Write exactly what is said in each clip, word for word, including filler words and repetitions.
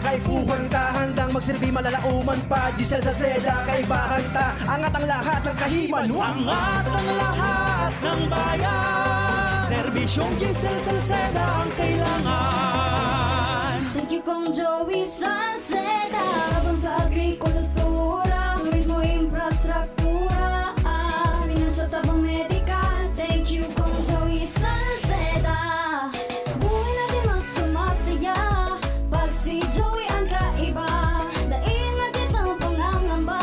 Kaipuhan ta, handang magserbi, malalauman pa. Giselle Salceda, kaibahan ta, angat ang lahat ng kahiman. Angat ang lahat ng bayan. Serbisyong Giselle Salceda ang kailangan. Thank you, Kong Joey Salceda. Habang sa agrikultura, turismo, infrastruktura, ah, financial, tabang medikal. Thank you, Kong Joey Salceda. Buhay natin mas sumasaya pag si Joey ang kaiba. Dai na kitang pangangamba,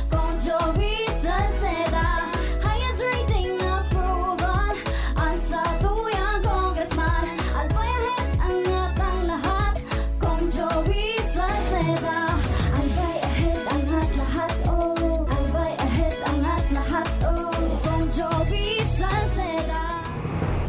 Kong Joey Salceda. Highest rating na proven, ang satuyang congressman. Albay ahead, angat ang lahat, Kong Joey Salceda. Albay ahead, angat lahat, oh. Albay ahead, angat lahat, oh. Kong Joey Salceda.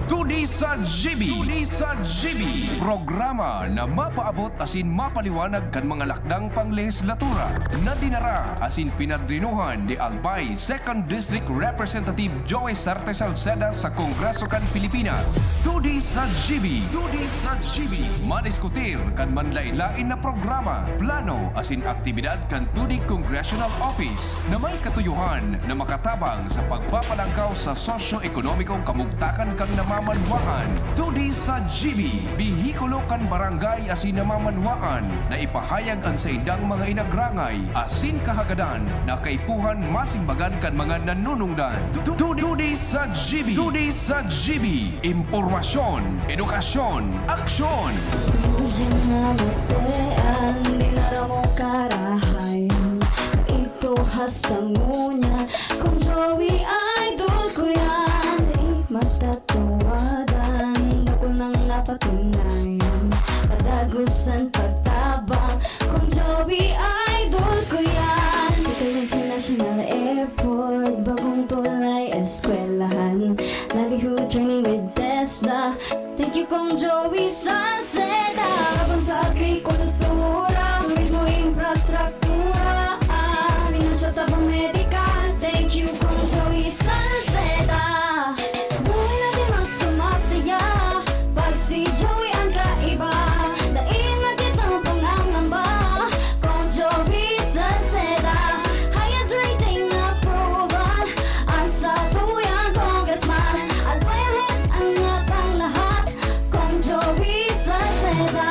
Todi sa G B. Todi sa G B. Programa na mapaabot asin mapaliwanag kan mga lakdang panglehislatura na dinara asin pinadrinuhan ni Albay Second District Representative Joey Sarte Salceda sa Kongreso kan Pilipinas. Todi sa G B. Todi sa G B. Madiskutir kan manlain-lain na programa, plano asin aktibidad kan Todi Congressional Office na may katuyohan na makatabang sa pagpapalangkaw sa sosyo-ekonomikong kamugtakan kan namamanwaan. Todi sa G B, behikulo kan barangay asin namamanwaan na ipahayag an saindang mga inagrangay asin kahagadan na kaipuhan masimbagan kan mga nanunungdan. Tu- tu- Todi sa G B. Todi sa G B. Impormasyon, edukasyon, aksyon. Suyang namatean, dinara mong karahay. Ito hasta ngunyan, Kong Joey, idol ko yan. Di matatawadan, dakul nang napatunayan. Kadagusan pagtabang, Kong Joey, idol ko yan. Bicol International Airport, bagong tulay, eskwelahan. Livelihood training with TESDA. Thank you, Kong Joey Salceda. Habang sa agrikultura, turismo, infrastruktura, ah, financial, tabang medikal. Thank you, Kong Joey Salceda. Buhay natin mas sumasaya pag si Joey ang kaiba. Dai na kitang pangangamba, Kong Joey Salceda. Highest rating na proven, ang satuyang congressman. Albay ahead, angat ang lahat, Kong Joey Salceda.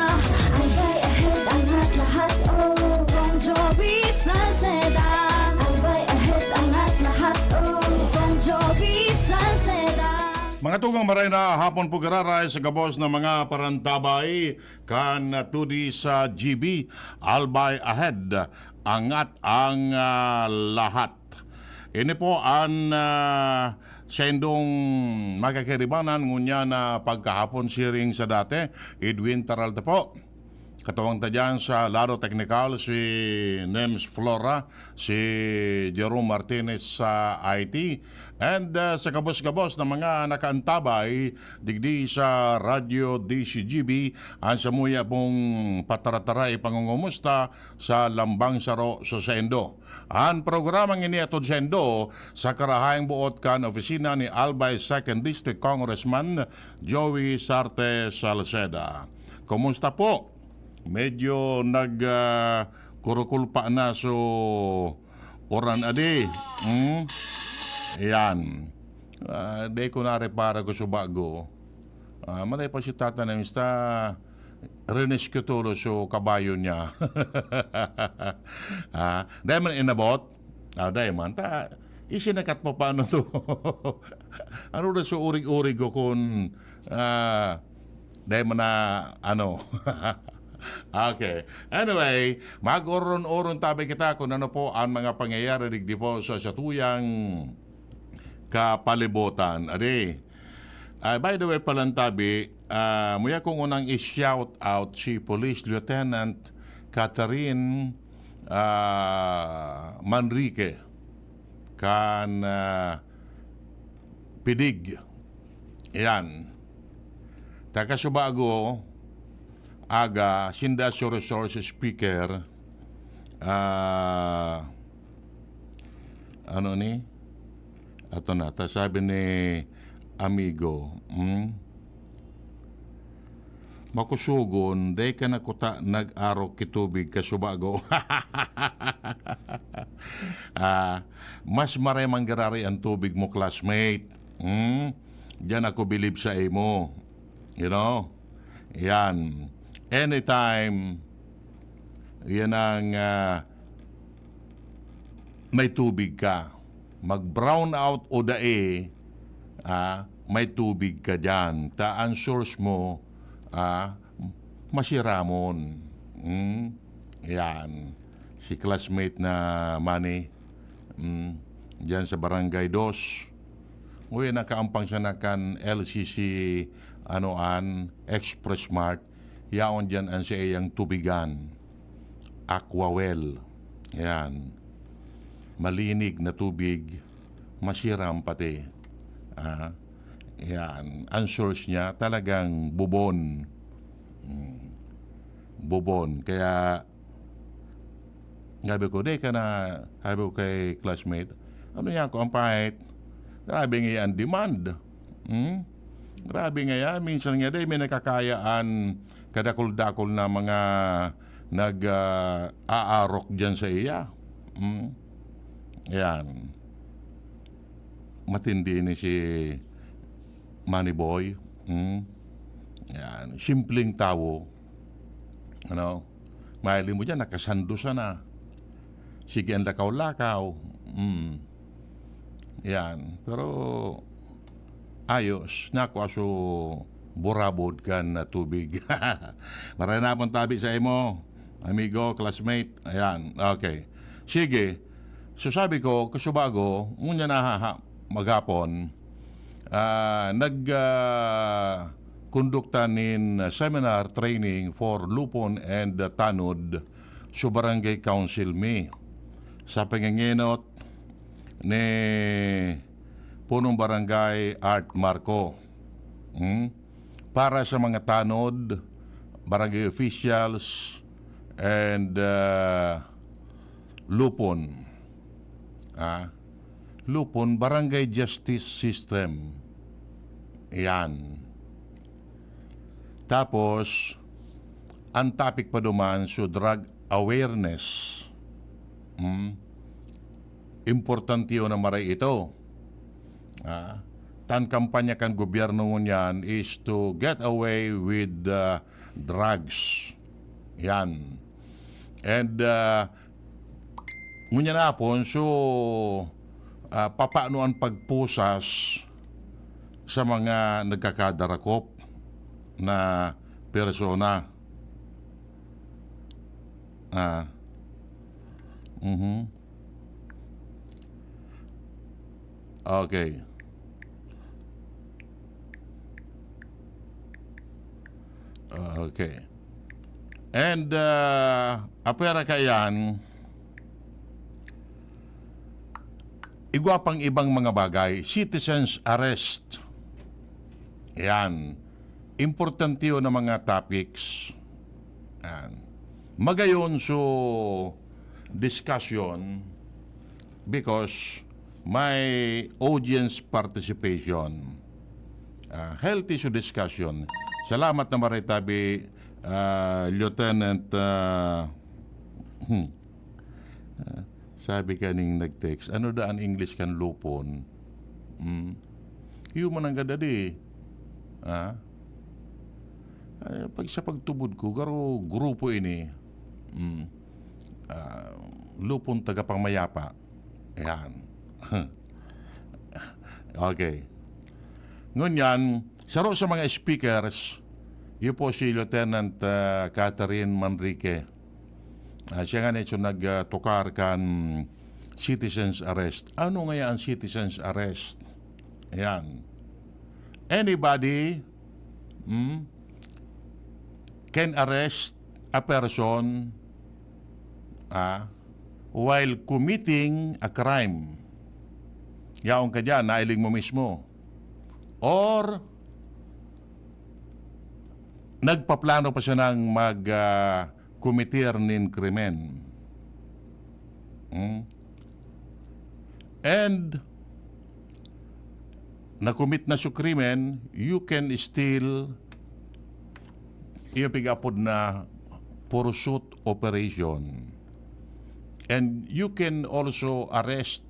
Albay ahead, angat lahat, oh, Kong Joey Salceda. Albay ahead, angat lahat, oh, Kong Joey Salceda. Mga tugang, maray na hapon po giraray sa gabos na mga parantabay kan Todi sa G B, Albay Ahead, angat ang ah, lahat. Ini po an ah, saindong makakiribanan ngunyan na pagkahapon, siring sa dati, Edwin Peralta po. Katuwang ta dyan sa lado teknikal, si Nems Flora, si Jerome Martinez sa I T, and ah, sa gabos-gabos na mga nakaantabay digdi sa Radyo D C G B, ang samuya pong patarataray pangungumusta sa lambang saro sa saindo. An programang ini atod saindo sa karahayang boot kan opisina ni Albay Second District Congressman Joey Sarte Salceda. Kumusta po? Medyo nag ah, kurukulpa na so uran adi. Hmm? Yan. Ah, di ko narepara ko so bago. Ah, malay pa si Tata na mista rinis ko tulo so kabayo niya. Ah, dahil man inabot, ah, dahil man, ta, isinakat mo paano to? Ano na so urig-urig ko kung ah, dahil man na, ano, okay. Anyway, mag-oron-oron tabi kita kung ano po ang mga pangyayari digdi po sa satuyang kapalibutan. Adi, ah, by the way, palantabi, ah, muya kong unang i-shout out si Police Lieutenant Catherine ah, Manrique kan ah, Pidig. Ayan. Taga Subago, aga, sinda si resource speaker, ah, ano ni? Ato na, ta sabi ni amigo, hmm? Makusogon, dai ka na kuta nag-arok ki tubig kasubago. Ah, mas maray man giraray an tubig mo, classmate. Hmm? Diyan ako bilib sa imo. You know? Yan. Anytime, yan ang, ah, may tubig ka. Mag-brown out o dai, ah, may tubig ka diyan. Ta ang source mo, ah, masiramon. Hmm? Yan. Si classmate na Manny, hmm, diyan sa Barangay Dos. Uy, nakaampang siya na kan L C C, ano, an Express Mart. Yaon diyan an saiyang tubigan. Aquawell. Yan. Malinig na tubig, masiram pati. Ah, yan. Ang source niya, talagang bubon. Hmm. Bubon. Kaya, sabi ko, "Di ka na," sabi ko kay classmate, "Ano yan ko ang pahit? Grabe nga yan demand." Hmm? Grabe nga yan. Minsan nga, di, may nakakayaan kadakol-dakol na mga nag, ah, aarok dyan sa iya. Hmm? Yan. Matindi ni si Manny Boy. Hmm? Yan. Simpleng tawo. Ano? Mahiling mo dyan, nakasandusan na. Sige, ang lakaw-lakaw. Hmm. Yan. Pero, ayos. Naku, aso burabod kan tubig. Maray na pong tabi sa imo, amigo, classmate. Ayan, okay. Sige. So, sabi ko, kasubago, ngunyan na ha, ha, maghapon, ah, nag, ah, kondukta nin seminar training for lupon and tanod sa Barangay Council Mi. Sa pangengenot ni Punong Barangay Art Marco. Hmm? Para sa mga tanod, barangay officials, and, ah, lupon. Ah, lupon, barangay justice system. Yan. Tapos, ang topic pa duman, so drug awareness. Hmm? Importante yun na maray ito. Ah, tan kampanya kan gobyerno ngunyan is to get away with, ah, drugs. Yan. And, ah, ngunyan na hapon, so, ah, papaano ang pagpusas sa mga nagkakadarakop na persona? Ah. Mhm. Okay. Okay. And, ah, apwera kaiyan, igwa pang ibang mga bagay, citizens arrest. Yan. Importante yun na mga topics. Yan. Magayon, so, discussion because may audience participation. Ah, healthy, so, discussion. Salamat na maray tabi, ah, Lieutenant, ah, hmm. Ah, sabi kaning nag-text, "Ano da an English kan lupon?" Hmm. Human ang gadadi. Ah? Ay, pag sa pagtubod ko, garo grupo ini. Hmm. Ah, lupon tagapangmayapa. Ayan. Okay. Ngunyan, saro sa mga speakers, yun po si Lieutenant, ah, Catherine Manrique. Ah, siya nga na ito nagtukar kan citizens arrest. Ano nga ang citizens arrest? Ayan. Anybody, hmm, can arrest a person, ah, while committing a crime. Yaon ka dyan, nailing mo mismo. Or, nagpaplano pa siya ng mag, ah, kumitir nin krimen. Hmm? And, nakumit na su krimen, you can still Iyo pig-apod na pursuit operation. And you can also arrest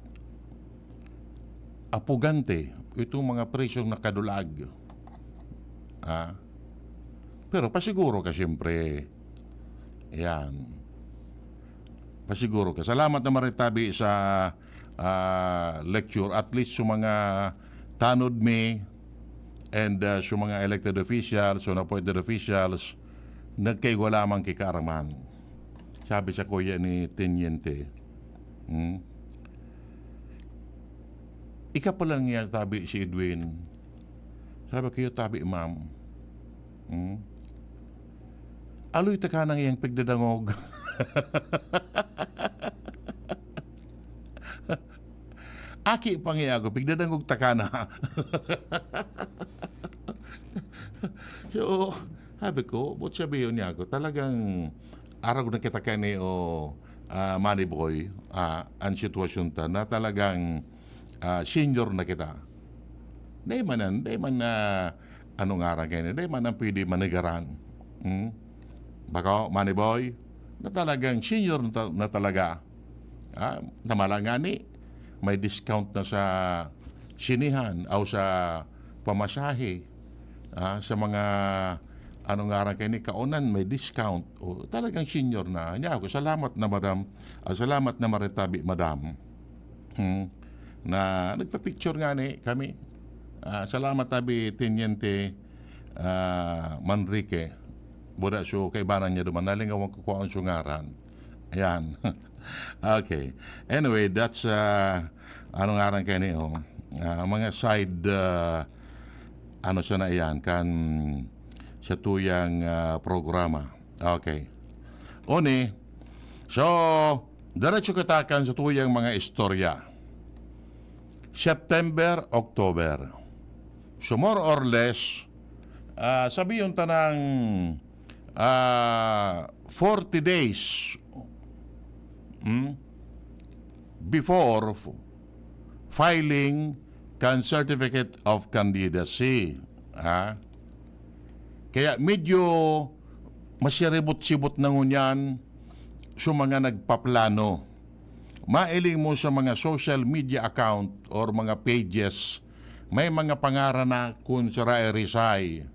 apugante, itong mga presong nakadulag. Ah? Pero pasiguro ka, siyempre. Yan. Pasiguro ka. Salamat na maritabi sa ah, lecture. At least sa mga tanod mi and ah, sa mga elected officials, sa appointed officials, nagkaigwa lamang ki kaaraman. Sabi sa kuya ni Teniente, hmm? Ika pa lang niya tabi si Edwin. Sabi ko, "Iyo tabi, ma'am." Hmm? Aloy ta ka nang iyang pigdadangog. Aki pa nga ako, pigdadangog ta ka na. So, sabi ko, "Ba't sabihin niya ako? Talagang arog na kita kani o ah, Money Boy, ah, ang sitwasyon ta na talagang ah, senior na kita." Dai man an, dai man na, ano ngaran kaini, dai man an pwede manigaran. Hmm? Bako, Money Boy, na talagang senior na, ta- na talaga. Ah, namala nga ni, may discount na sa sinihan o sa pamasahe, ah, sa mga, ano ngaran kaini, kaonan, may discount. O, talagang senior na. Niya ako, salamat na, madam. Ah, salamat na maritabi, madam. Hmm. Na nagpa-picture nga ni kami. Ah, salamat tabi, Teniente ah, Manrique. Buda so kaibanan niya duman. Nalingawan ko kung ang sungaran. Ayan. Okay. Anyway, that's, ah, ano ngaran kaini, oh? Ah, mga side, ah, ano sana iyan, kan sa tuyang ah, programa. Okay. Oni, so, diretso kita kan sa tuyang mga istorya. September, October. So, more or less, ah, sabiyon ta ng ah, forty days, hmm, before f- filing kan Certificate of Candidacy. Ah. Kaya medyo masiribot-sibot na ngunyan sa mga nagpaplano. Mailing mo sa mga social media account or mga pages, may mga pangaran na kun sira i-resign.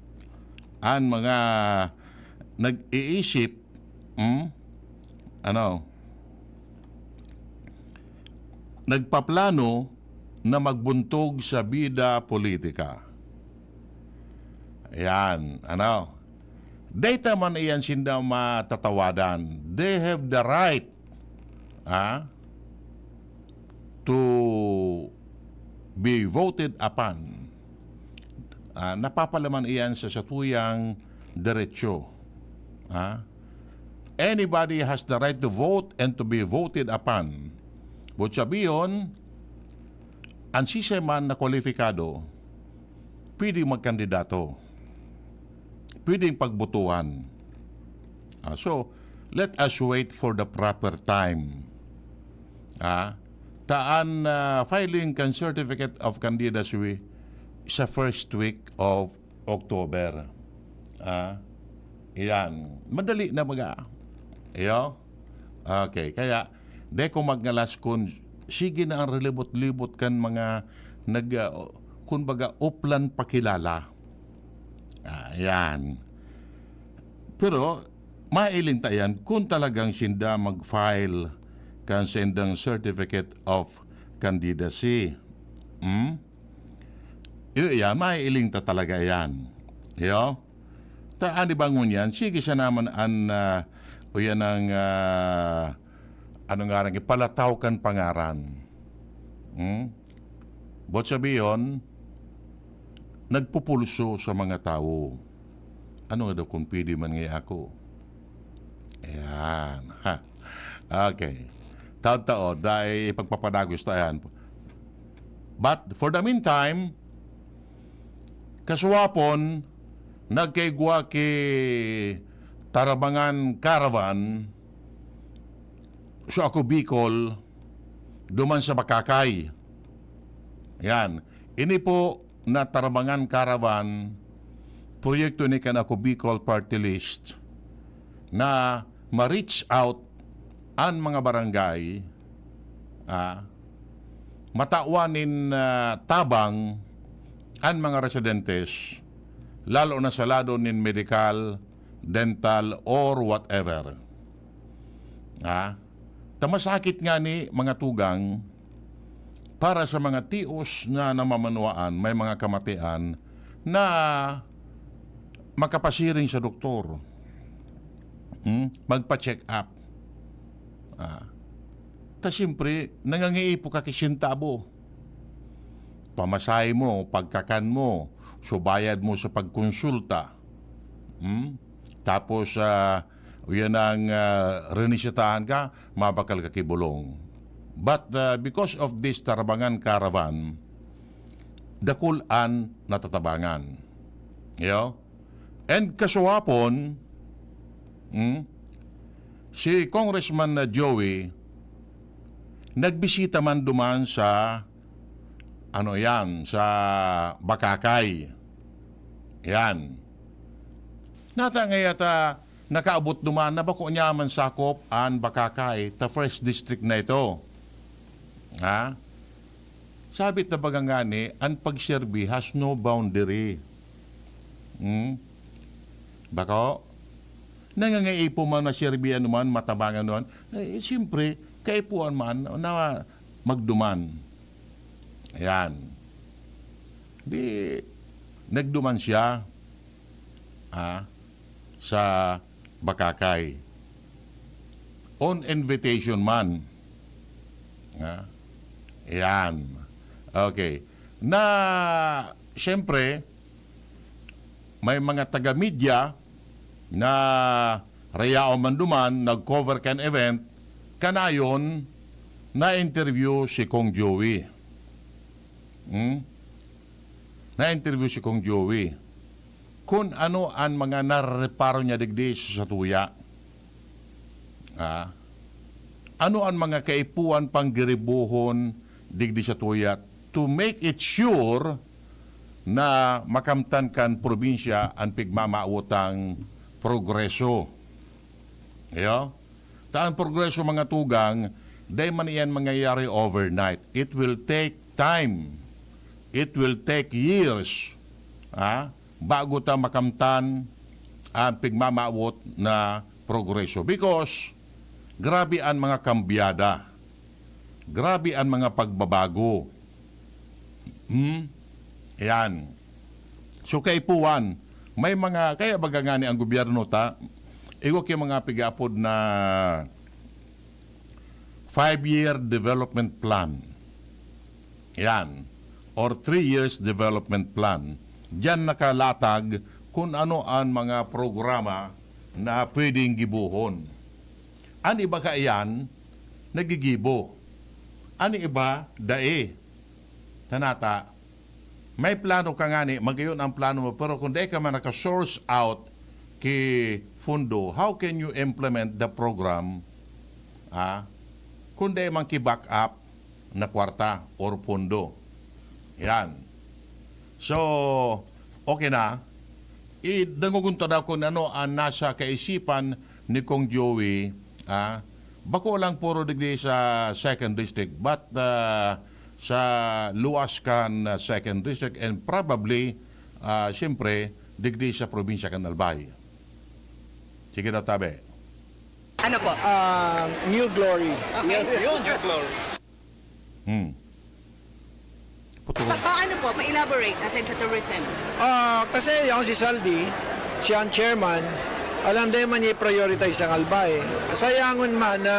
An mga nag-iisip, hmm, ano, nagpaplano na magbuntog sa bida politika. Ayan, ano. Data man iyan sinda matatawadan. They have the right, ah, to be voted upon. Ah, napapalaman iyan sa satuyang diretsyo. Ah, anybody has the right to vote and to be voted upon. But sabihon, ang sisay man na kwalipikado, pwede magkandidato. Pwedeng pagbotohan. Ah, so, let us wait for the proper time. Ah, taan ah, filing kan Certificate of Candidacy sa first week of October. Ah, iyan. Madali na baga. Iyo? Okay, kaya di ko magngalas kun sige na ang rilibot-libot kan mga nag, ah, kun baga, uplan pakilala. Ah, yan. Pero, mailing ta yan kung talagang sinda mag-file kan sindang Certificate of Candidacy. Hmm? Iyo, yan, mailing ta talaga yan. Iyo? Ta, ano ba ngunyan? Sige siya naman an, ah, o yan ang, ah, ano nga rin, ipalataw kan pangaran. Hmm? Buot sabihin, nagpupulso sa mga tawo. Ano nga daw kung pwede man nga ako? Ayan. Ha. Okay. Taon-taon, dahil ipagpapadagos ta yan. But for the meantime, kasuwapon, nagkaigwa ki Tarabangan Caravan, so ako Bicol, duman sa Bakakay. Yan. Ini po na Tarabangan Caravan, proyekto ni kan Ako Bicol Party List na ma-reach out an mga barangay, ah, matawan nin, ah, tabang an mga residentes, lalo na sa lado nin medical, dental, or whatever. Ah, ta masakit ngani, mga tugang, para sa mga tios na namamanuaan, may mga kamatian na makapasiring sa doktor. Hmm? Magpa-check up. Ah. Ta siyempre, nangangaipo ka ki sentabo. Pamasahe mo, pagkakan mo, subayad mo sa pagkonsulta. Hmm? Tapos, ah, yan ang, ah, renisitahan ka, mabakal ka ki bulong. But, ah, because of this Tarabangan Caravan, dakul an natatabangan. Yo? And kasuhapon, hmm, si Congressman na Joey, nagbisita man duman sa, ano yan, sa Bakakay. Yan. Nata nga yata nakaabot duman na bako niya man sakop an Bakakay, ta first district na ito. Ha? Sabit na baga ngani, an pagserbi has no boundary. Hmm? Bako? Nangangaipo man na serbi anuman, matabangan anuman. Eh, siyempre, kaipuhan man na magduman. Ayan. Di, nagduman siya, ah, sa Bakakay. On invitation man. Ah, ayan. Okay. Na, siyempre, may mga taga-media na rayaon man duman, nag-cover kan event, kanayon, na-interview si Kong Joey. Hmm? Na-interview si Kong Joey. Kun ano an mga narereparo niya digdi sa satuya. Ah, ano an mga kaipuhan panggiribohon digdi satuya to make it sure na makamtan kan probinsya an pigmamawotang progreso. Iyo? Ta an progreso, mga tugang, dai man iyan mangyayari overnight. It will take time. It will take years, ah, bago ta makamtan an pigmamawot na progreso. Because grabe an mga kambyada. Grabe an mga pagbabago. Hmm? Ayan. So, kaipuhan, may mga, kaya baga ngani ang gobyerno ta, igwa ki mga pigaapod na five-year development plan. Yan. Or three years development plan. Diyan nakalatag kung ano ang mga programa na pwedeng gibohon. An iba kaiyan, nagigibo. An iba, dai. Tanata, may plano ka ngani, magayon ang plano mo, pero kung dai ka man naka-source out ki fundo, how can you implement the program, ah, kung dai man ki back up na kwarta or pondo? Yan. So, okay na. Idangog unta daw kung ano ang nasa kaisipan ni Kong Joey, ah, bako lang puro digdi sa second district, but, ah, sa luwas kan, ah, second district and probably, ah, siyempre, digdi sa probinsya kan Albay. Sige daw, tabi. Ano po? Ah, New Glory. Yun, yun, yun. Hmm. Putol. Pa- paano po? Pa-elaborate aside sa tourism. Ah, kasi yung si Saldi, siya ang chairman, alam din man niya i-prioritize ang Albay. Sayangon man na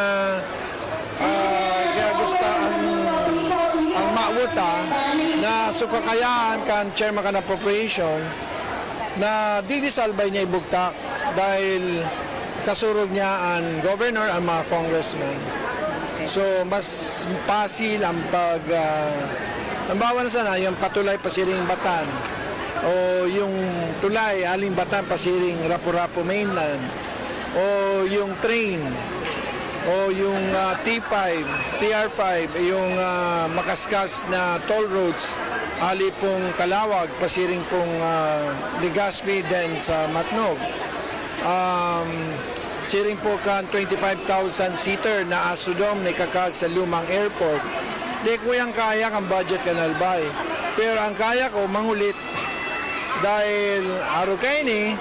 ah, kaya gusto ang, ang mawot ah, na sukakayahan kan chairman kan appropriation na didisalbay niya ibugtak dahil kasurog niya ang governor, ang mga congressman. So, mas pasil ang pag, ah, halimbawa na sana, yung patulay pasiring Batan, o yung tulay aling Batan pasiring Rapu-Rapu mainland, o yung train, o yung ah, T five, T R five, yung ah, makaskas na toll roads, Ali pong Calauag, pasiring pong, ah, Legazpi, then sa Matnog. Um, siring po kan twenty-five thousand seater na Astrodome na ikakag sa lumang airport. Di ko yan kaya ang budget kan Albay. Pero ang kaya ko, mangulit. Dahil arog kaini,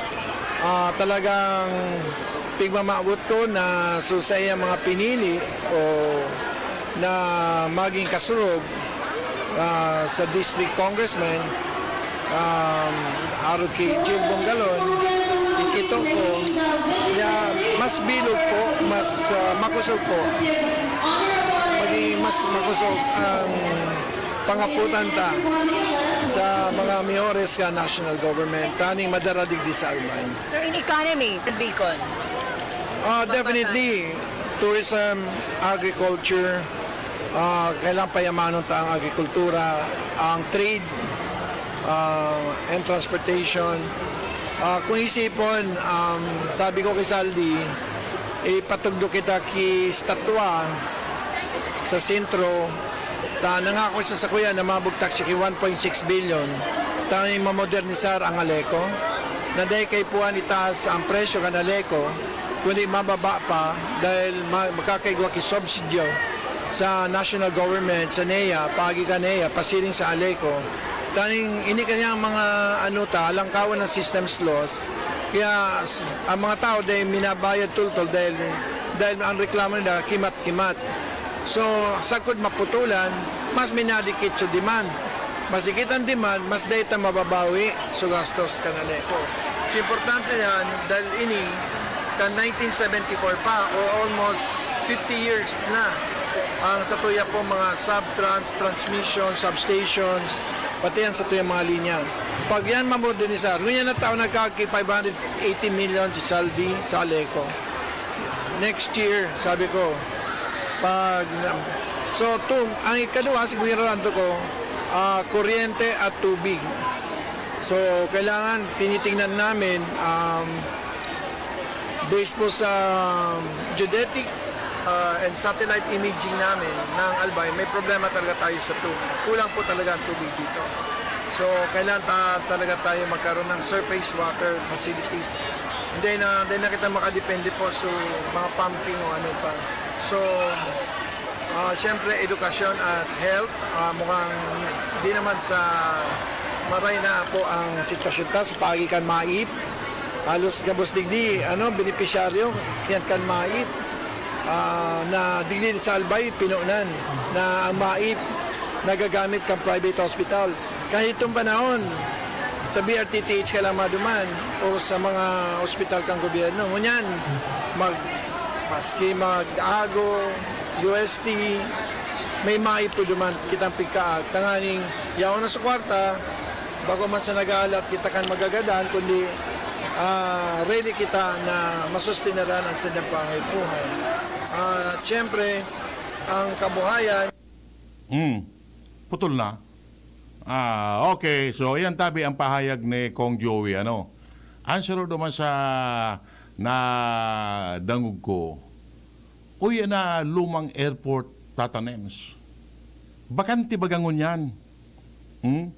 ah, talagang pigmamawot ko na so sa iyang mga pinili o na maging kasurog, ah, sa district congressman, um, arog ki Jil Bongalon, ikito ko, ya mas bilog po, mas, ah, makusog po. Maging mas makusog ang pangaputan ta sa mga miyores ka national government, taning madara digdi sa Albay. Sir, in economy, Bicol? Ah, definitely, tourism, agriculture, ah, kailangan payamanon ta ang agrikultura, ang trade, ah, and transportation. Ah, kung isipon, um, sabi ko kay Saldi, ipatugdo kita ki statwa sa sentro, ta nangako siya sa kuya na mabugtak siya ki one point six billion, ta mamodernisar ang Aleco, na dai kaipuhan itaas ang presyo kan Aleco, kundi mababa pa dahil ma- makakaigwa ki subsidyo sa national government, sa NEA, paagi kan NEA, pasiring sa Aleco. Taning ini kanyang mga ano ta, alangkawan ng systems loss. Kaya s- ang mga tao dahil minabayad tultol dahil dahil ang reklamo nila kimat-kimat. So, sagkod maputulan, mas minadikit sa demand. Mas dikit ang demand, mas data mababawi sa gastos kan Aleco. So, importante yan dahil ini kan nineteen seventy-four pa o almost fifty years na ang sa tuya po mga subtrans, transmission, substations, pati yan sa tuya mga linya. Pag yan mamodernisar, ngunyan na taon nagkaki five hundred eighty million si Saldi sa Aleco. Next year, sabi ko, pag... So, two, ang ikaduha, sigurado ko, ah, kuryente at tubig. So, kailangan tinitingnan namin, um, based po sa geodetic, ah, and satellite imaging namin ng Albay, may problema talaga tayo sa tubig. Kulang po talaga ang tubig dito. So, kailangan ta- talaga tayo magkaroon ng surface water facilities. Hindi na, hindi na kita makadepende po sa mga pumping o ano pa. So, ah, siyempre, edukasyon at health, ah, mukhang hindi naman sa maray na po ang sitwasyon ta sa paagi kan MAIP. Halos gabos digdi, ano, benepisyaryo yan kan MAIP, ah, na digdi sa Albay, pinunan na ang MAIP nagagamit kan private hospitals. Kahit itong panahon, sa B R T T H ka lang maduman o sa mga ospital kang gobyerno. Ngunyan, mag, maski mag-ago, U S T, may MAIP po duman kitang pigkaag. Tanganing yaon na sa kwarta, bako man sa nag-aalat kita kan magagadan, kundi, ah, ready kita na masustenaran ang sandang pangaipuhan. At siyempre, ang kabuhayan. Hmm. Putol na. Ah, okay. So, iyan tabi ang pahayag ni Kong Joey, ano. Answer duman sa nadangog ko. Uy, na lumang airport, Tata Nems. Bakante baga ngunyan. Hmm?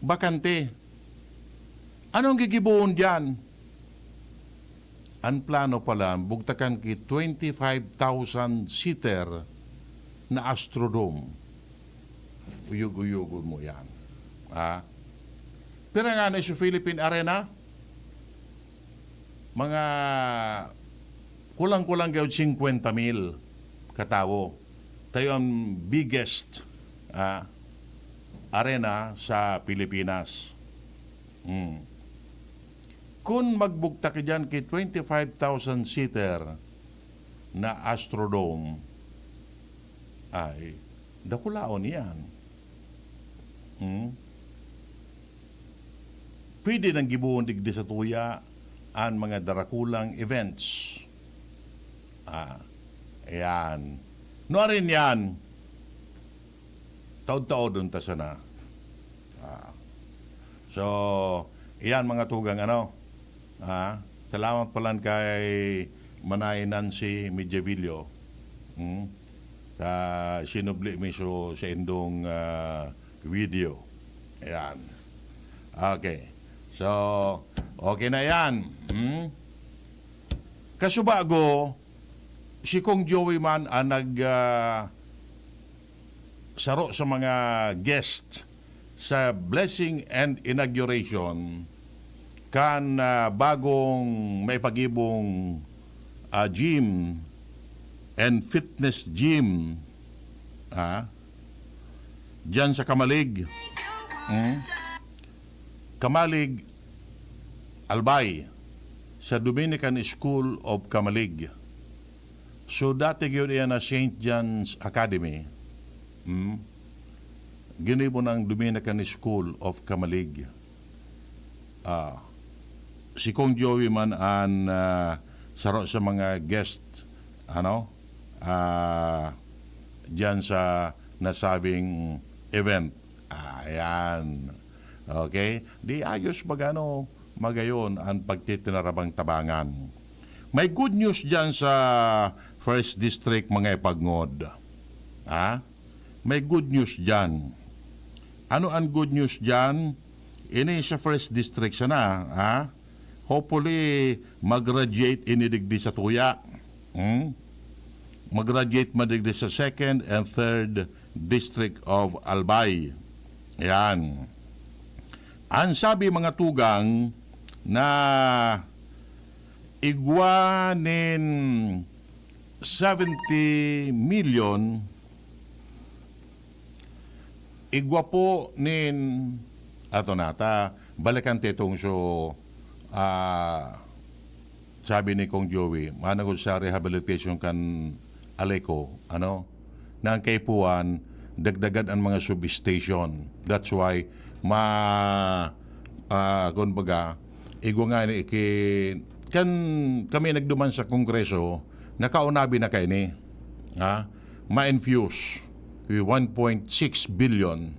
Bakante. Anong gigibohon diyan? Ang plano pala, bugtakan ki twenty-five thousand seater na Astrodome. Uyog-uyogon mo yan. Ha? Pira nga na sa Philippine Arena? Mga kulang-kulang gayod singkwenta mil katawo. Tayo ang biggest, ah, arena sa Pilipinas. Hmm. Kun magbugtak diyan ki twenty-five thousand seater na Astrodome, ay, dakulaon iyan. Hmm? Pwede nang gibohon digdi sa tuya an mga darakulang events. Ah, ayan. Nuarin yan, taod-taodon ta sana. Ah. So, iyan mga tugang, ano? Ah, salamat palan kay Manay Nancy Medjavillo. Hmm? Sa sinubli mi so sa indong, ah, video. Ayan. Okay. So, okay na yan. Hmm? Kasubago, si Kong Joey man ang nag, ah, saro sa mga guest sa blessing and inauguration kan, ah, bagong maipagibong, ah, gym and fitness gym, ah, diyan sa Camalig. Hmm? Camalig, Albay, sa Dominican School of Camalig. So, dati gyud iyan na Saint John's Academy. Hmm? Ginibo ng Dominican School of Camalig. Ah, si Kong Joey man an, ah, saro sa mga guest, ano, ah, diyan sa nasabing event. Ayan. Okay? Di ayos magano, magayon an pagtitinarabang-tabangan. May good news diyan sa First District, mga ipagngod. Ha? May good news diyan. Ano an good news diyan? Ini sa First District sana, ha? Hopefully, mag-graduate ini digdi sa tuya. Hmm? Mag-graduate man digdi sa Second and Third District of Albay. Yan. An sabi, mga tugang, na igwa nin seventy million, igwa po nin, ato na, ta, balikan ta itong so, ah, sabi ni Kong Joey, managod sa rehabilitation kan Aleco, ano, na ang kaipuhan, dagdagan ang mga substation. That's why, ma-, ah, kumbaga, igwa nga ni ki-, kan kami nagduman sa Kongreso, nakaunabi na kaini. Ha? Ma-infuse with one point six billion.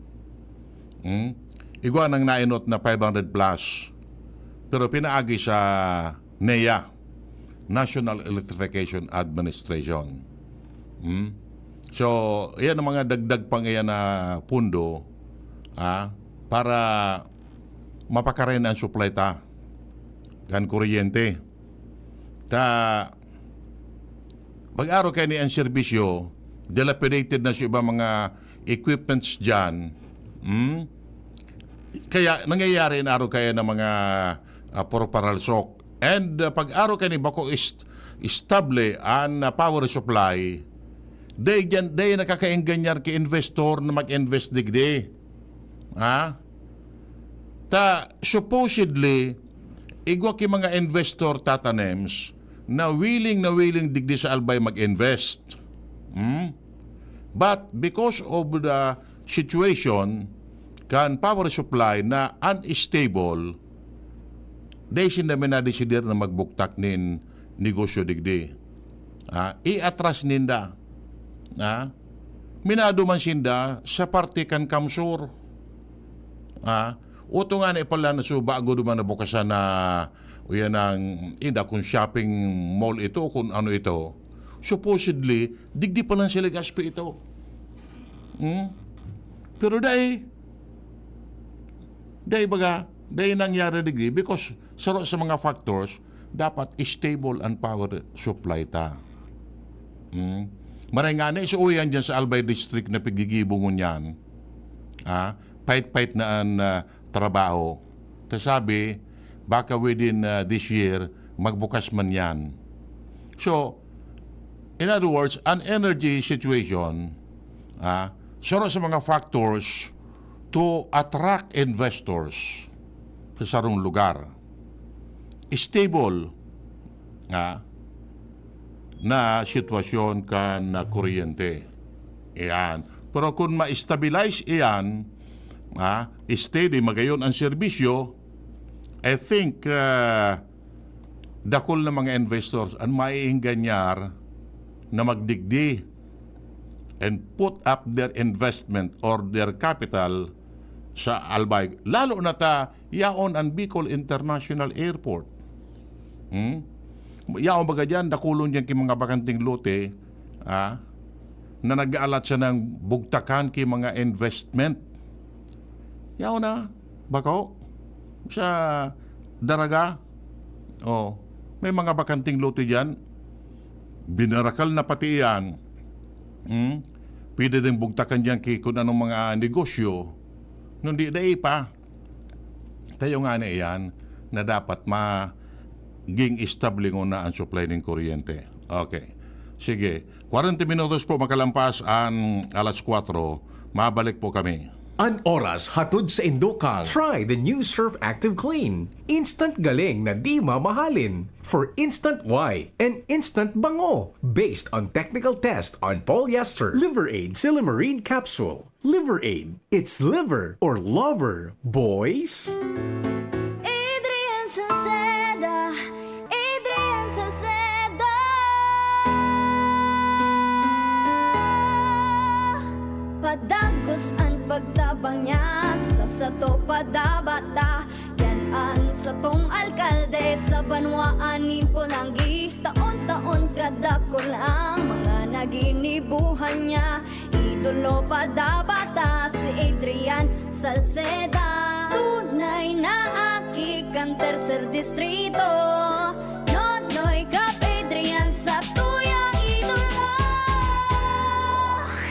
Hmm? Igwa nang nainot na five hundred plus. Pero pinaagi sa NEA, National Electrification Administration. Hmm? So, iyan ang mga dagdag pang iyan na pundo, ah, para mapakaren ang supply ta kan kuryente. Ta, pag-aro kaini ang serbisyo, dilapidated na sa iba mga equipments diyan. Hmm? Kaya nangyayari na aro kaya ng mga, ah, puro paralsok. And, ah, pag-aro kaini bako ist-, estable an, ah, power supply, dai diyan, dai nakakaenganyar ki investor na mag-invest digdi. Ha? Ta, supposedly, igwa ki mga investor, Tata Nems, na willing na willing digdi sa Albay mag-invest. Hmm? But because of the situation, kan power supply na unstable, dai sinda minadesider na magbuktak nin negosyo digdi. Ah, iatras ninda. Ah, minado man sinda sa parte kan Kamsur. Ah, uto nga na ipala na so bago duman na bukasan na, o yan ang, inda kung shopping mall ito, kung ano ito. Supposedly, digdi pa lang sila gaspi ito. Hmm? Pero dai, dai baga, dai nangyari digdi because saro sa mga factors, dapat stable ang power supply ta. Hmm? Maray nga na, isuuyan dyan sa Albay District na pigigibo ngunyan. Ah, pait-pait na ang, ah, trabaho. Ta sabi, baka within, ah, this year, magbukas man yan. So, in other words, an energy situation, ah, saro sa mga factors to attract investors sa sarong lugar. Stable, ah, na sitwasyon kan, ah, kuryente. Iyan. Pero kung ma-stabilize iyan, ah, steady, magayon ang serbisyo, I think, ah, dakul na mga investors ang maiingganyar na magdigdi and put up their investment or their capital sa Albay. Lalo na ta, yaon ang Bicol International Airport. Hmm? Yaon baga dyan, dakulon dyan ki mga bakanting lote, ah, na nag-aalat siya ng bugtakan ki mga investment. Yaon na, bako. Sa Daraga, oh, may mga bakanting lote diyan. Binarakal na pati iyan. Hmm? Pwede ding bugtakan diyan ki kun anong mga negosyo. Nung di, dai pa. Kayo nga na iyan na dapat maging estable nguna ang supply ng kuryente. Okay. Sige. Kwarenta minutos po makalampas ang alas kwatro. Mabalik po kami. An oras hatod sa indukan. Try the new Surf Active Clean. Instant galing na di mamahalin. For instant white and instant bango. Based on technical test on polyester. Liver Aid Silymarin Capsule. Liver Aid. It's liver or lover, boys. Adrian Salceda, Adrian Salceda. Padagos an pagtabang niya sa sato padabata. Yan an satong alkalde sa banwaan nin Polangui. Taon-taon kadakul ang mga naginibuhan niya. Idolo padabata si Adrian Salceda. Tunay na aki kan tercer distrito. Nonoy Cap Adrian sa tuyang idolo.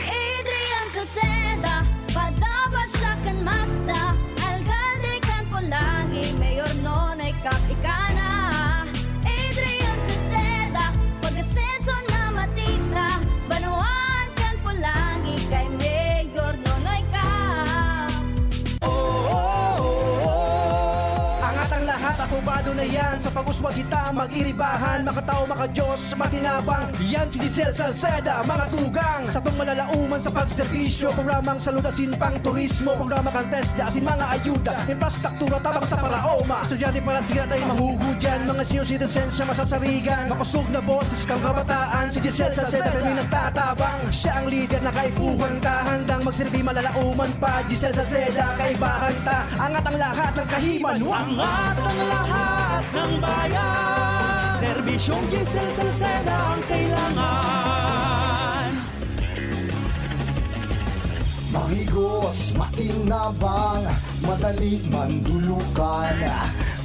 Adrian Salceda, padaba siya kan masa. Alkalde kan Polangui, Mayor Nonoy Cap ika na. Adrian Salceda, pag-asenso na matira. Banwaan kan Polangui kay Mayor Nonoy Cap. Oh, oh, oh, oh. Angat ang lahat, apobado na yan. Sa pag-uswag kita, mag-iribahan, makatao, makadiyos, matinabang. Yan si Giselle Salceda, mga tugang. Satong malalauman sa pagserbisyo, programang salud asin pang turismo, programa kan TESDA asin mga ayuda, infrastruktura tabang sa paraoma. Estudyante para sira na yung mahuhudyan, mga senior citizen siya masasarigan. Makosog na boses kang kabataan, si Giselle Salceda kami nagtatabang. Siya ang lider na kaipuhan ta, handang magsilbi malalauman pa. Giselle Salceda, kaibahan ta, angat ang lahat ng kahiman. Angat ang lahat ng bayan. Serbisyong Giselle Salceda ang kailangan. Mahigos, matinabang, madali mandulukan.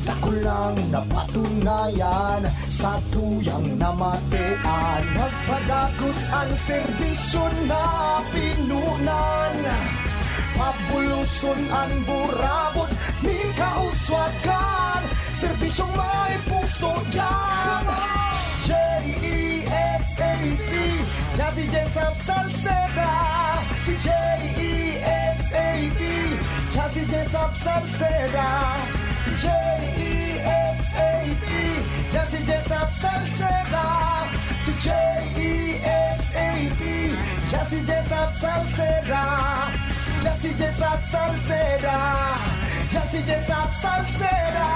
Dakulang napatunayan sa tuyang namatean. Nagpadagos ang serbisyo na pinunan. Pabuloson an burabot nin kauswagan. Serbisyong may puso diyan. J E S A P, Jazzy Jessup Salceda. Si J E S A P, Jazzy Jessup Salceda. Si J E S A P, Jazzy Jessup Salceda. Si J E S A P, Jazzy Jessup Salceda. Jazzy Jessup Salceda. Jazzy Jessup Salceda.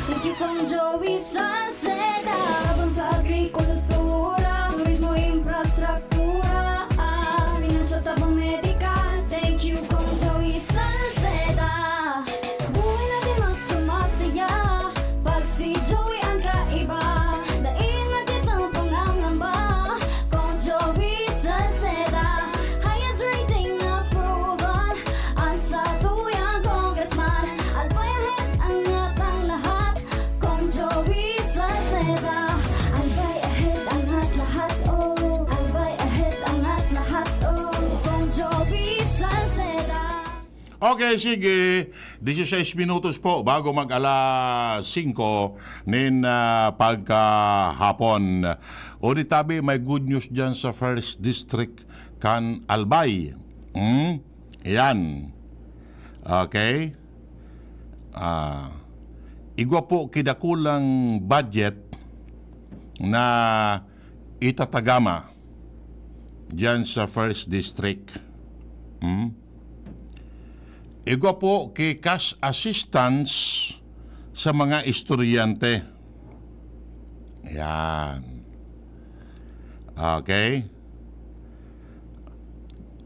Thank you, Kong Joey Salceda. Tabang sa agrikultura, turismo, infrastruktura, ah, pinansyal, tabang medikal. Thank you, Kong Joey Salceda. Buhay natin mas sumasaya pag si Joey ang kaiba. Dai na kitang pangangamba, Kong Joey Salceda. Highest rating na proven, ang satuyang congressman. Albay ahead, angat ang lahat, Kong Joey Salceda. Albay ahead, angat lahat, oh. Albay ahead, angat lahat, oh. Kong Joey Salceda. Okay, sige. Dieciséis minutos po bago mag alas singko nin, ah, pagkahapon. O di tabi, may good news dyan sa First District kan Albay. Hmm? Yan. Okay? Ah, igwa po ki dakulang budget na itatagama diyan sa First District. Hmm? Igwa po ki cash assistance sa mga estudyante. Yan. Okay?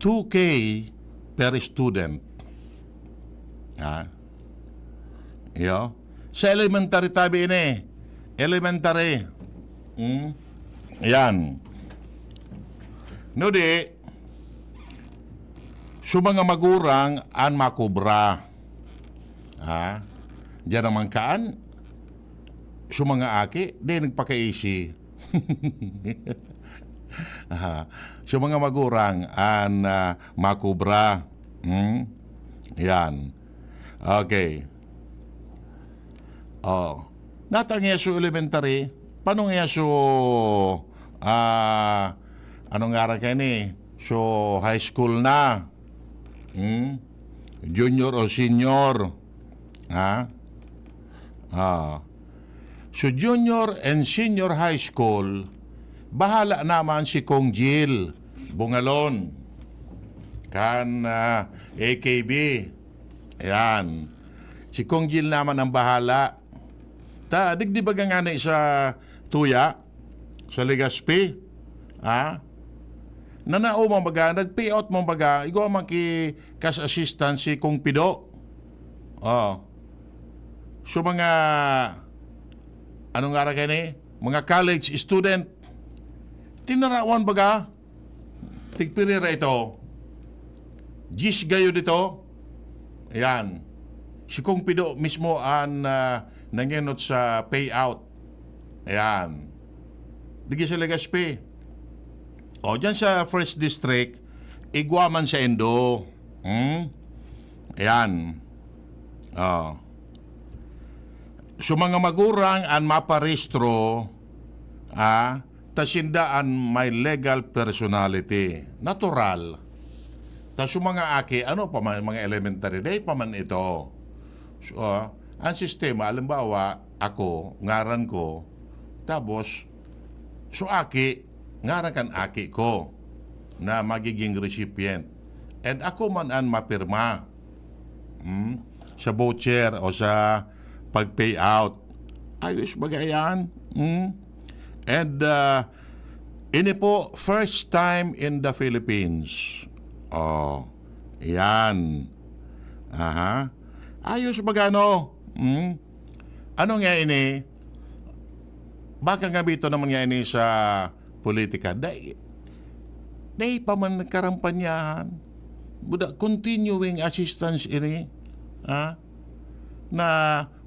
Two K per student. Ha? Iyo. Sa elementary tabi ini. Elementary. Hmm? Yan. No di, So, mga magurang an makubra. Ha? Diyan naman kaan, so, mga aki, di nagpakaisi. Ha? So, mga magurang an, ah, makubra. Hmm? Yan. Okay. Oh. Nata ang Yesu Elementary, paano ang Yesu, ah, anong ngaran kayo ni? So, high school na. Hmm? Junior o senior. Ha? Ah. So, junior and senior high school, bahala naman si Kong Jill Bungalon. Kan, ah, A K B. Ayan. Si Kong Jill naman ang bahala. Ta, digdi baga ngani sa tuya, sa Legazpi, ha? Nanao man baga, nag-pay out man baga, igwa man ki cash assistance si Kong Pido. Oh. So, mga, ano nga ra kayo ni? Mga college student, tinarawan baga, tigpirira ito. Diyes gayo dito. Ayan. Si Kong Pido mismo an, ah, nangenot sa payout. Ayan. Digi sa Legazpi. O, dyan sa First District, igwa man sa Indo. Hmm? Ayan. O. So, mga magurang an maparehistro, ah, ta sinda an may legal personality. Natural. Ta so mga aki, ano pa man, mga elementary, dai pa man ito. So, ah, ang sistema, halimbawa, ako, ngaran ko, tapos, so aki, ngaran kan aki ko na magiging recipient. And ako man an mapirma, hmm, sa voucher o sa pag-payout. Ayos baga yan. Hmm? And, ah, ini po, first time in the Philippines. Oh, yan. Aha. Ayos baga, no? Hmm? Ano nga ini? Baka nga bito naman nga ini sa politika. Dai, dai pa man nagkarampanyahan. Buda, continuing assistance ini, ha? Na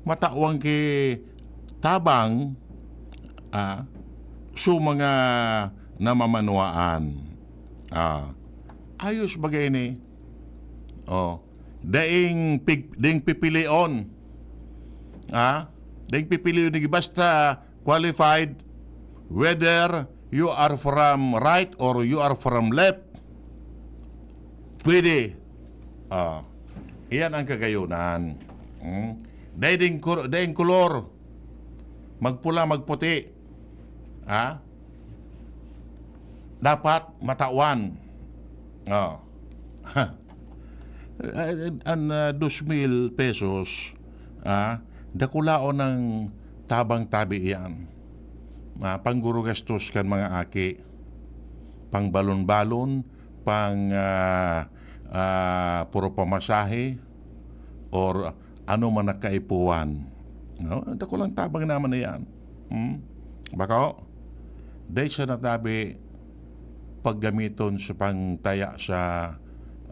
matawan ki tabang, ah, so mga namamanuaan. Ah, ayos baga ini. Oh, daing pig-, daing pipilion. Ah, daing pipilion ni basta qualified, whether you are from right or you are from left. Pwede. Ah, iyan ang kagayonan. Hmm? Daing kur-, daing kulor. Magpula, magputi. Ha? Dapat matawan. Oh. An, ah, dos mil pesos, ah, dakulaon ng tabang tabi iyan. Ah, panggurugastos kan mga aki. Pangbalon-balon, pang, ah, ah, puro pamasahe, or ano man na kaipuhan. No? Dakulang tabang naman na yan. Hmm? Bako, dai siya natabi paggamiton sa pangtaya sa,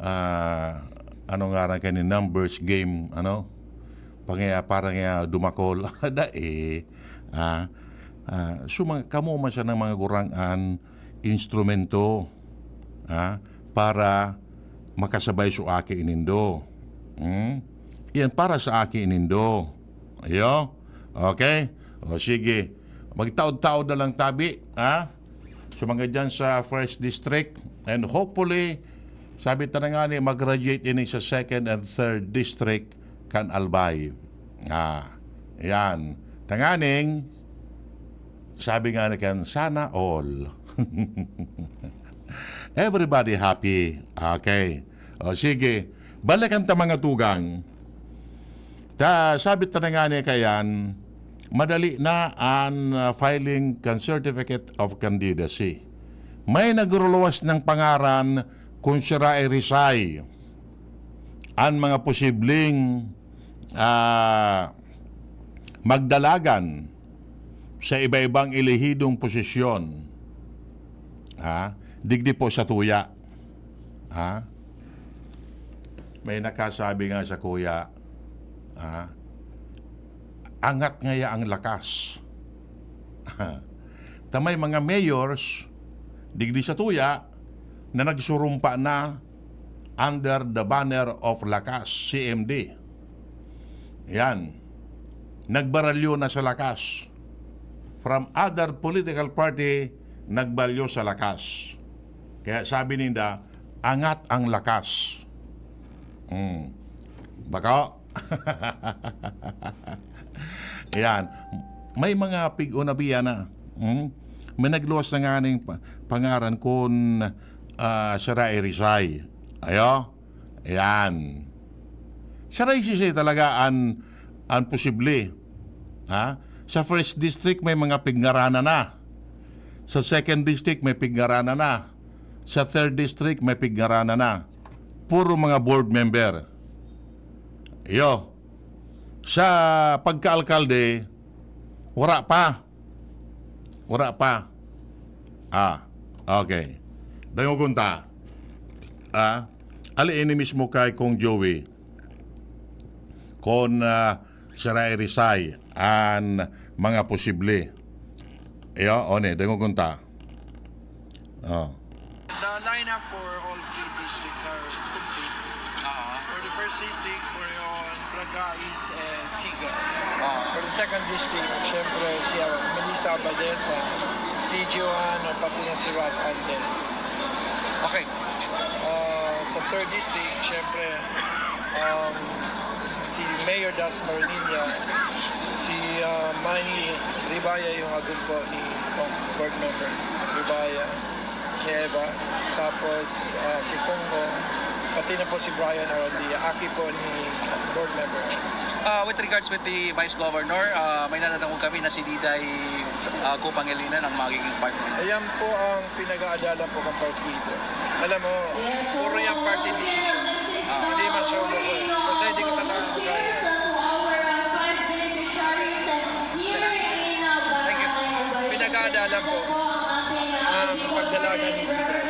ah, ano ngaran kani, numbers game, ano? Pangaya, parang ya dumakol. Dai. Ah, ah, so, mga, kamo man siya ng mga gurang-an, instrumento, ah, para makasabay sa aki nindo. Hmm? Yan para sa aki nindo. Ayo? Okay? O sige. Magtaod-taod na lang tabi, ha? So, mga dyan sa first district. And hopefully, sabi ta na nga ni, mag-graduate ini sa second and third district kan Albay. Ah, yan. Tanganing, sabi nga ni kan, "Sana all." Everybody happy. Okay. O, sige. Balikan ta, mga tugang. Ta, sabi ta na nga ni kayan, madali na an, ah, filing kan Certificate of Candidacy. May nagruluwas ng pangaran kung siya ay reside. An mga posibleng, ah, magdalagan sa iba-ibang elehidong posisyon, ha, digdi po sa tuya. Ha? May nakasabi nga sa kuya, ah, "Angat ngaya ang lakas." Ta may mga mayors, digdi sa tuya, na nagsurumpa na under the banner of Lakas, C M D. Yan. Nagbaralyo na sa Lakas. From other political party, nagbalyo sa Lakas. Kaya sabi ninda, "Angat ang lakas." Hmm. Bako? Yan. May mga pig-unabian na. Hmm? May nagluwas na nga ning pa-, pangaran kun, ah, siya ra i-resign. Ayo? Yan. Siya ra i-resign talaga an, an posible. Ha? Sa first district, may mga pigngaranan na. Sa second district, may pigngaranan na. Sa third district, may pigngaranan na. Puro mga board member. Iyo. Sa pagka-alkalde, wala pa. Wala pa. Ah, okay. Dangogon ta. Ah, ali ini mismo kay Kong Joey. Kon, ah, siya ra i-resign an mga posible. Iyo, one, dangogon ta. Oh. The lineup for all three districts are complete. Oo. For the first district, for your Bragais and Siga. Oo. For the second district, syempre si uh, Melissa Abadesa, si Johan, at pati na si Ralph Andes. Okay. Uh, sa third district, syempre, um, si Mayor Das Maronilla, si uh, Manny Ribaya, yung agulpo ni Board Member Ribaya, ni Eva, tapos uh, si Pongo, pati na po si Brian Arondia, aki po ni Board Member. Uh, with regards with the Vice Governor, uh, may nadadangog kami na si Diday uh, Kupangilinan ang magiging partner. Ayan po ang pinag-aadalan po ng partido. Alam mo, puro yung party decision. Hindi man siya umuwi. Kasi hindi ko talaga kaya. Pinag-aadalan po ang pagdalagan ni Peter.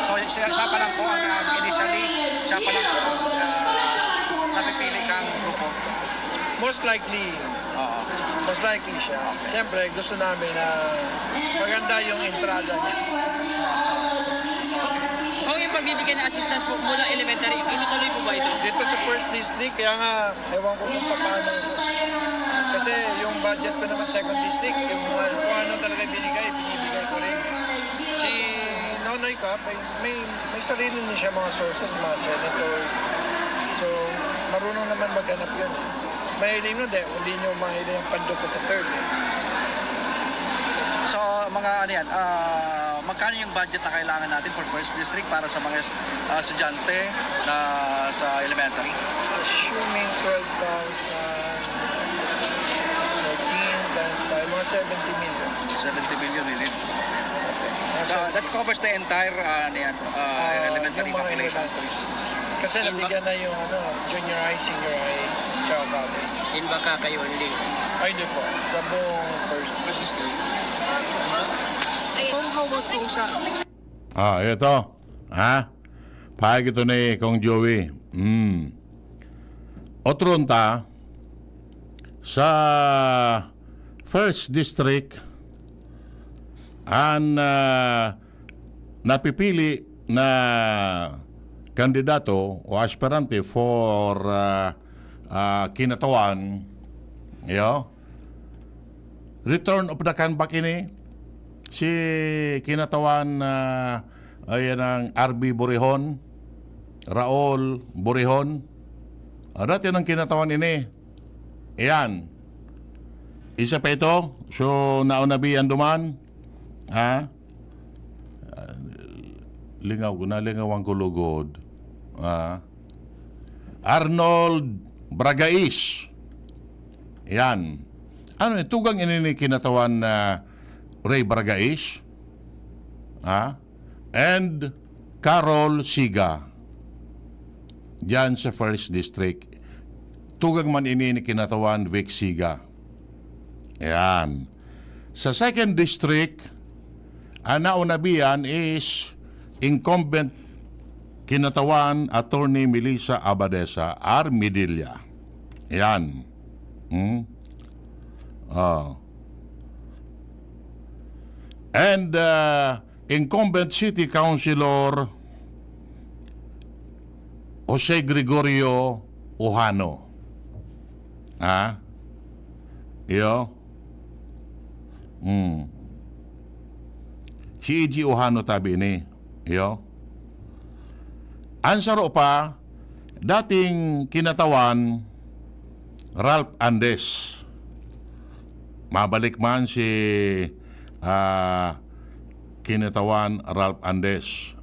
So, siya, siya pa lang po ang, ang initially, siya pa lang po ang uh, napipili kang grupo. Most likely, Oo. Mas likely siya. Siyempre, gusto namin na maganda yung entrada niya. Kung yung pagbibigay ng assistance po mula elementary, itutuloy po ba ito? Dito sa first district, kaya nga, ewan ko kung paano. Kasi yung budget ko naman second district, yung mga, kung ano talaga binigay, binibigay ko rin. Si Nonoy Cap, may, may, may sarili na siya mga sources, mga senators. So, marunong naman maghanap yun. Mahiling nun, di, hindi nyo mahiling ang pandok ko sa third. Eh. So, mga ano yan, uh, magkano yung budget na kailangan natin for first district para sa mga uh, estudyante na sa elementary? Assuming twelve thousand, fourteen times five, mga seventy million. seventy million, really? Okay. So, that covers the entire uh, ano yan, uh, elementary population. Kasi nabigyan na yung ano, junior high, senior high, tsaka college. In Bacacay only. Ay, di po. Sa buong first district. Kung hawak kung sa Ah, ito. Ha? Pahag ito ni Kong Joey. Hmm. Otro ta, sa first district, an uh, napipili na kandidato o aspirante for uh, uh, Kinatawan, yo, Return of the Comeback ini, si Kinatawan uh, ayan ang R B Borihon, Raul Borihon. Uh, dati ng Kinatawan ini. Ayan. Isa pa ito. So, naunabihan duman. Ha? Uh, lingaw ko, nalingawan ko lugod. Ha? Arnold Bragais. Yan. Ano, tugang ini ni Kinatawan na uh, Ray Bragais? Ha? And Carol Siga. Diyan sa first district. Tugang man ini ni Kinatawan Vic Siga. Ayan. Sa second district, ang naunabihan is incumbent Kinatawan Attorney Melissa Abadesa Armidilla. Yan. Hmm? Oh. And uh, incumbent city councilor Jose Gregorio Ojano. Ha? Iyo? Hmm. Si E G Ojano tabi ini. Iyo? An saro pa, dating kinatawan, Ralph Andes. Mabalik man si, ah, kinatawan Ralph Andes.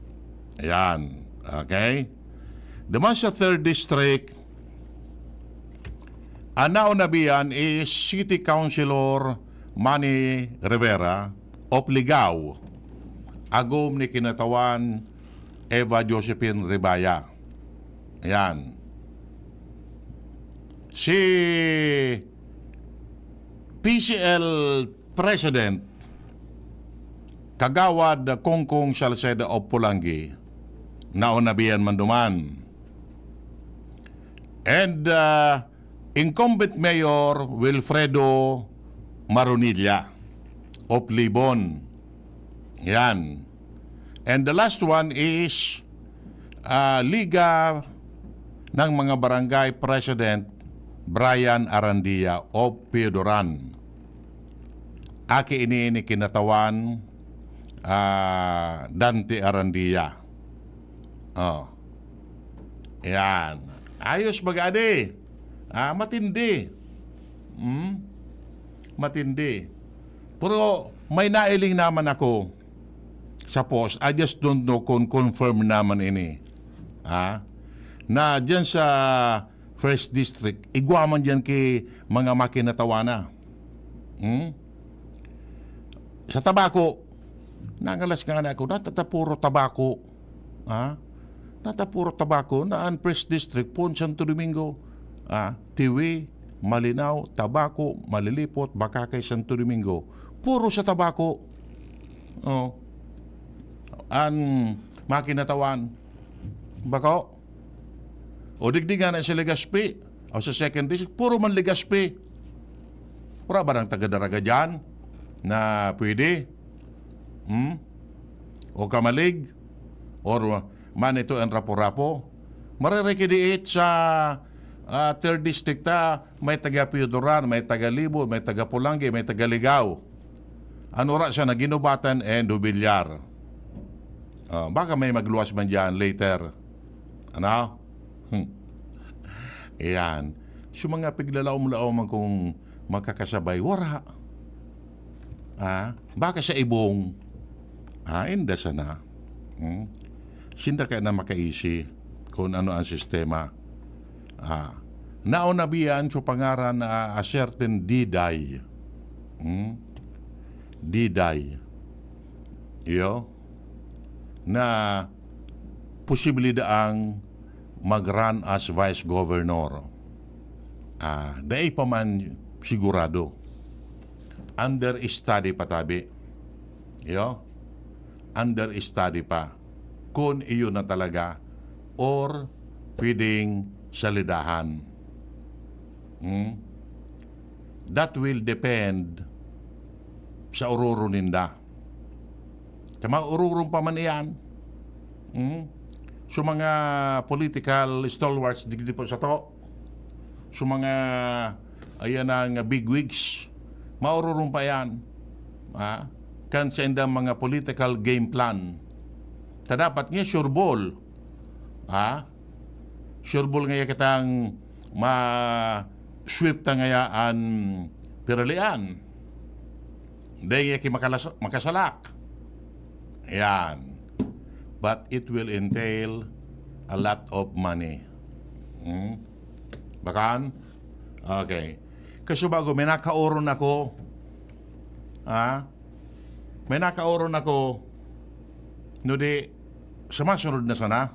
Ayan. Okay? Duman sa third district, an naonabihan is City Councilor Manny Rivera of Ligao, agom ni kinatawan Eva Josephine Ribaya. Ayan. Si P C L President Kagawad Kongkong Salceda of Polangui, naonabihan man duman. And uh, incumbent Mayor Wilfredo Maronilla of Libon. Yan. And the last one is uh, Liga ng mga Barangay President Brian Arandia of Piodoran. Aki ini ni kinatawan, ah, Dante Arandia. Oh. Yan. Ayos baga, adi. Ah, matindi. Hmm? Matindi. Pero may nailing naman ako sa post. I just don't know kung confirm naman ini. Ha? Na dyan sa First District, igwa man dyan ki mga makinatawana. Hmm? Sa Tabaco, nangalas nga na ako, natatapuro Tabaco. Ha? Natatapuro Tabaco na an First District, pon Santo Domingo. Ha? Tiwi, Malinao, Tabaco, Malilipot, Bakakay, Santo Domingo. Puro sa Tabaco. Oh. An makinatawan. Bako? O digdi nga na sa Legazpi, o sa second district, puro man Legazpi. Wala ba nang taga-Daraga dyan na pwede? Hmm? O Camalig? Or man ito ang Rapu-Rapu? Maririkidiit sa ah, third district ta, may taga Piodoran, may taga Libon, may taga Polangui, may taga Ligao. Ano ra siya na Guinobatan and Jubilar. Ah, baka may magluwas man dyan later. Ano? Hmm. Ayan. So, mga piglalaom-laoman kong makakasabay, wara. Ah, baka sa ibong. Ah, inda sana. Hmm? Sinda kaya na makaisi kung ano ang sistema. Ah, naonabihan sa pangaran na a certain Diday. Hmm? Diday. Iyo? Na posibilidad ang mag-run as vice governor. Ah, dai pa man sigurado. Under study pa tabi. Iyo? Under study pa. Kung iyo na talaga or pwedeng salidahan. Hmm? That will depend sa ororo ninda. Sa mga ororo pa man iyan. Hmm? So, mga political stalwarts, digdi po sa to. So, mga, ayan ang bigwigs, maururong pa yan. Ha? Kan sa indang mga political game plan. Ta dapat nga sure ball. Ha? Sure ball nga kitang ma-sweep ta ngaya an piralian. Dai nga ki makalas-, makasalak. Yan. But it will entail a lot of money. Hmm? Bakan? Okay. Kasubago, may nakaoron ako. Ha? May nakaoron ako. No di, sa masunod na sana.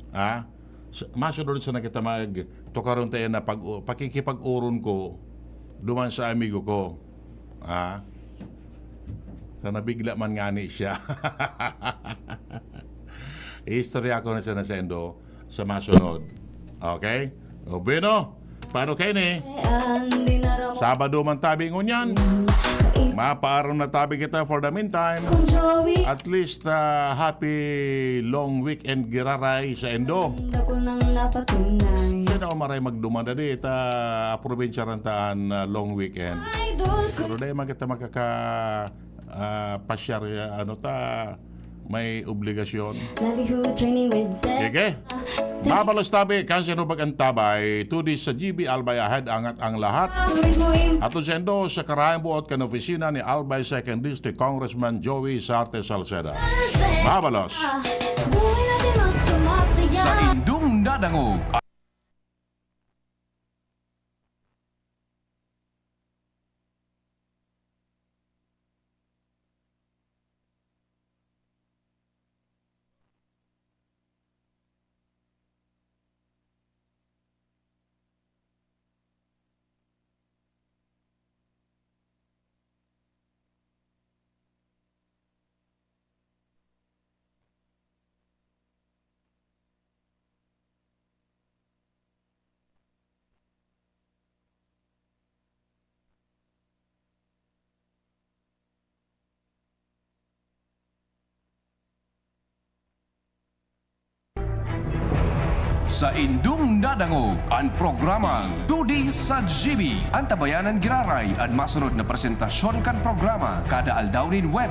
Ha? Sa, masunod sana kita mag-, tukaron tayo na pag-, pakikipag-oron ko duman sa amigo ko. Ha? Sa nabigla man ngani siya. Istorya ko na siya na sendo sa masunod. Okay? O, bueno, paano kayo ni? Sabado man tabi ngunyan. Mapaaram na tabi kita for the meantime. At least, ah, happy long weekend giraray sa Indo. Siya na umaray magduman na di, ta probinsya ran taan, ah, long weekend. Pero dahil man kita makaka, ah, pasyar, ah, ano ta, may obligasyon. Sige. Mabalos tabi, kan sinubagan tabay, tudis sa G B, Albay Ahead, angat ang lahat. Aton sendo sa karayang buot kan opisina ni Albay Second District Congressman Joey Sarte Salceda. Mabalos. Sa indong nadangog. Sa indong nadangog an programang Tudi sa G B. Antabayanan giraray an masunod na presentasyon kan programa kada aldaw nin Huwebes.